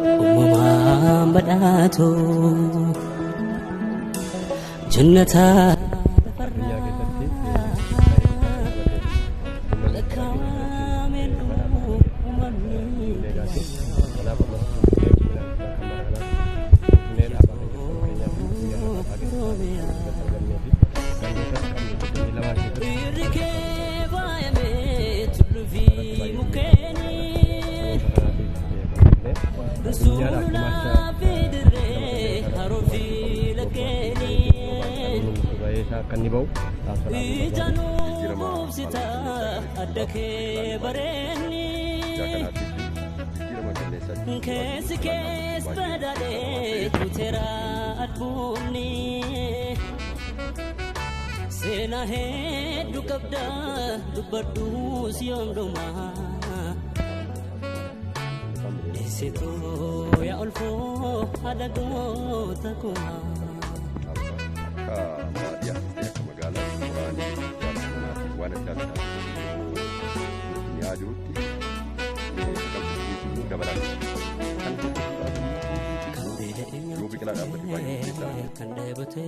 Uumamaan badhaatu jannata Biyya keessatti lakkaa'ameen uumamni. Kanaaf ammas finfinnee dhaabaa kan jirtu fakkeenyaaf biyya dhaabaa keessatti argamnee fi gandoota qabnu 22 keessatti Irri kee faayamee tulluu fi mukkeeniin addunyaadhaaf gumaacha sululaa fi dirree haroo fi laggeeniin ba'ee isaa akka inni ba'u dhaamsa dhaamuu barbaadu. ija nuufsita adda kee bareenni. Keessi kees badhaadhee kuteera adbuunni. Seenaa hedduu qabda dubbadhuus yoom dhuma. Deessituu yaa olfoo haadha goota kumaa. Akka baadiyyaatti ta'e akka magaalaatti qoraanii ijaarsa manaa fi waan adda addaa mi'aa jirutti biqiltuu dabalaa jira. Kan Kan beela'e Yoo biqilaa dhaabbate baay'ee murteessaadha. kan dheebote.